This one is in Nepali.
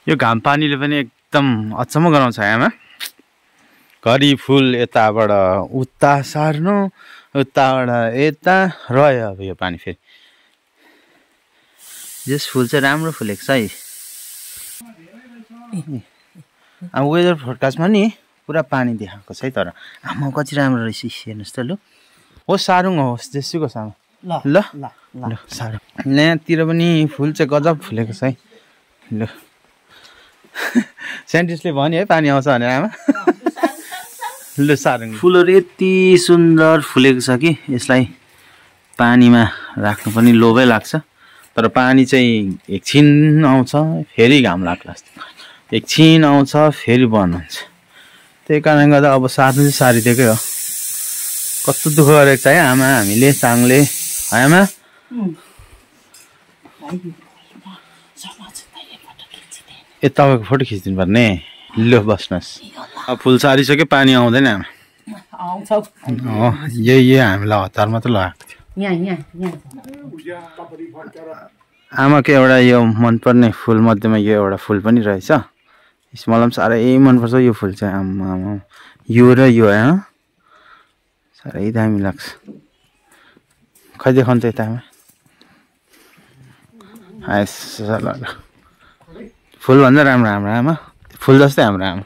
यो घाम पानीले पनि एकदम अचम्म गराउँछ आमा। घरि फुल यताबाट उता सार्नु, उताबाट यता रह्यो अब यो पानी फेरि। यस फुल चाहिँ राम्रो फुलेको छ है। अब वेदर फोरकास्टमा नि पुरा पानी देखाएको छ है। तर आमा कति राम्रो रहेछ हेर्नुहोस् त। लु हो सारुङ होस् जेसुको सामा। ल ल सारुङ यहाँतिर पनि फुल चाहिँ गजब फुलेको छ है। ल साइन्टिस्टले भन्यो है पानी आउँछ भनेर आमा। ल सारुङ फुलहरू यति सुन्दर फुलेको छ कि यसलाई पानीमा राख्नु पनि लोभै लाग्छ। तर पानी चाहिँ एकछिन आउँछ फेरि घाम लाग्ला, एकछिन आउँछ फेरि बन्द हुन्छ। त्यही कारणले गर्दा अब सार्नु चाहिँ सारिदिएकै हो। कस्तो दुःख गरेको छ है आमा हामीले चाङले है आमा। ए तपाईँको फोटो खिचिदिनु पर्ने। ल बस्नुहोस्। अब फुल सारिसक्यो पानी आउँदैन आमा। यही हामीलाई हतार मात्र लगाएको थियो। आमाको एउटा यो मनपर्ने फुल मध्येमा यो एउटा फुल पनि रहेछ। मलाई पनि साह्रै मनपर्छ यो फुल चाहिँ। आमा यो र यो साह्रै दामी लाग्छ। खै देखाउनु त यता आमा। ल फुल भन्दा राम्रो हाम्रो आमा, फुल जस्तै हाम्रो आमा।